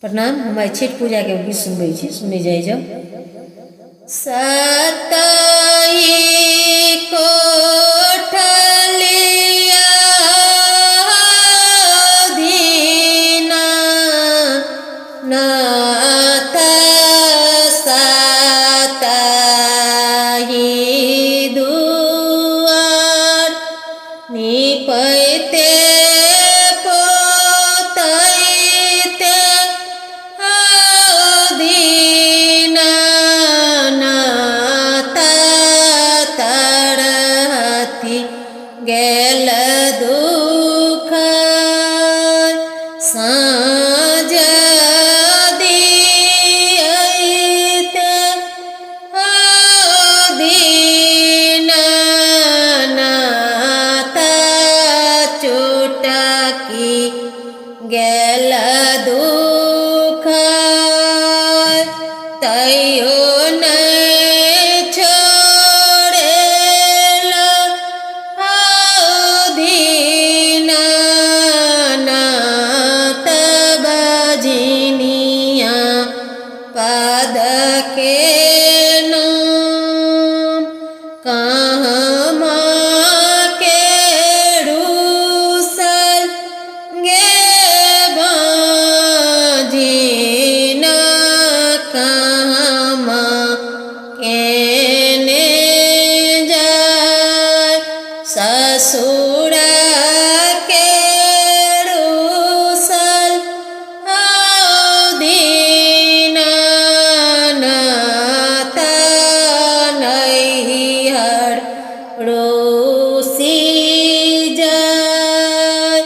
प्रणाम। हम आइ छठि पूजाके गीत सुनबै छी, सुनै जाइ जाउ। सतई कोठलिया दीना नाथ, सतही दुआर निपैते पोतैते दीनानाथ, तरहथी गेल दुख। साँझ दियैते दीनानाथ, चुटकी गेल दुख, तैयो नहि छोड़ेल दीनानाथ, बजनिया पद के नाम। कहमा के रूसल गे बाजिना, कहमा केने जाय। ससुर के रूसल दीनानाथ, नैहर रोसी जाय।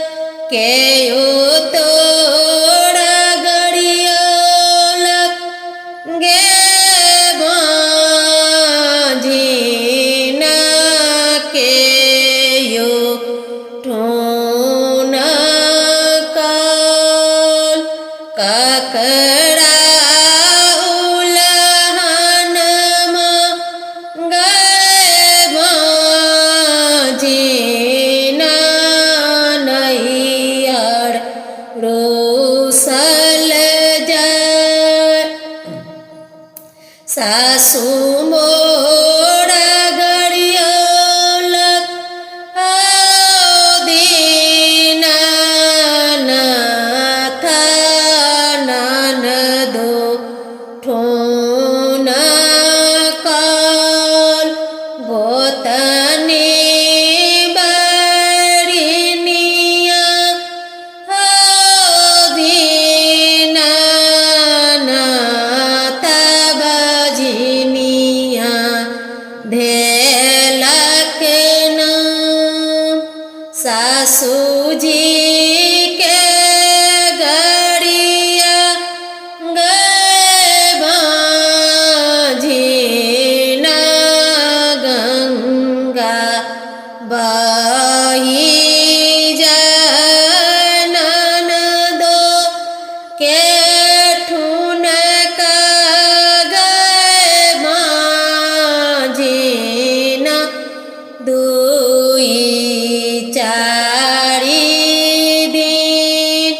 केओ तोरा गरियौलक गे बाझिना, केओ ठोन कल। ककरा उलहनमा गए बाझिना, नैहर रोसल जाय। सासु मोर गरियौलक दीनानाथ, ननदो ठोन कल। गोतनी बरिनिया दीनानाथ, बजनिया धेलक नाम। सासुजी के गरिया गए बाझिना, गंगा बही जाय। ननदो के ठुनका गए बाझिना, दुई चारि दिन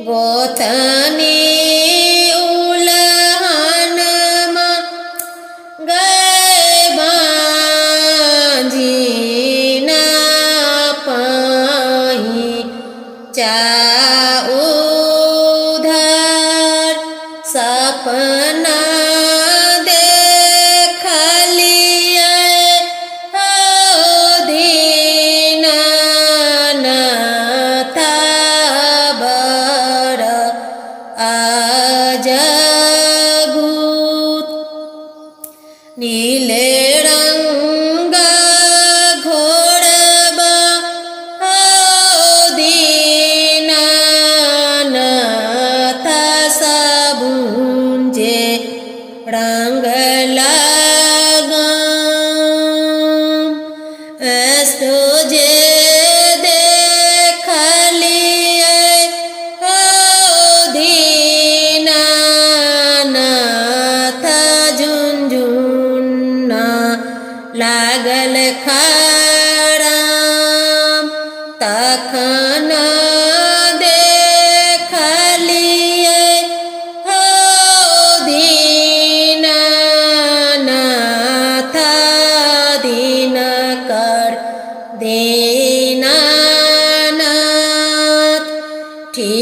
गोतनी उलहनमा गए बाझिना, पाही उधार। सपना देखलियै दीनानाथ, बर अजगूत। नीले रंग घोड़बा दीनानाथ, सबुंजे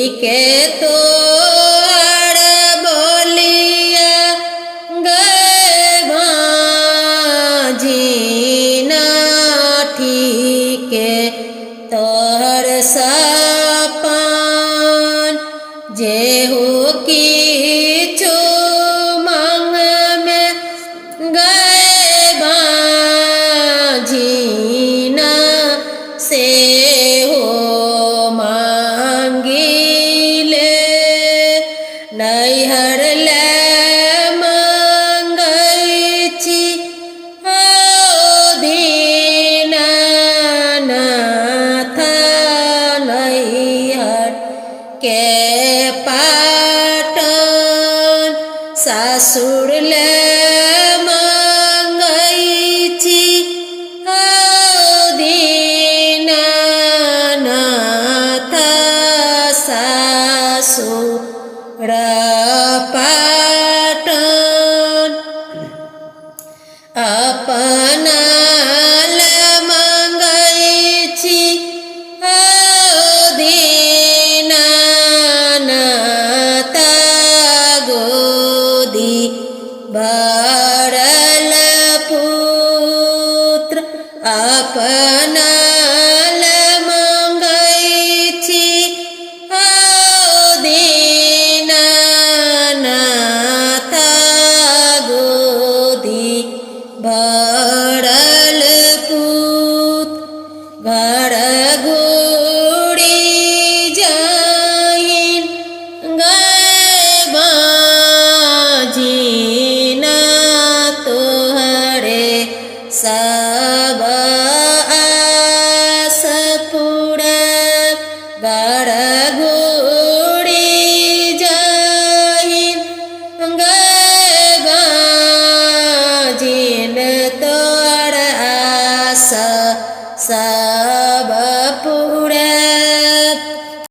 ठीके तोहर बोलिया गए भाँजिना, ठीके तोहर सपन। जेहु किछु मांग में गए भाँजिना, से हो मांगिले। नैहर ले मांगै छी ओ दीनानाथ, नैहर के पाटन। सासुर ले मांगै छी ओ दीनानाथ, सासुर पाटन। अपना ले मांगै छी ओ दीनानाथ, गोदी भरल पुत्र। अपना ले मांगै छी ओ दीनानाथ, गोदी भरल पुत। घर घूरी जाइन गए बाँझिना, तोहरे स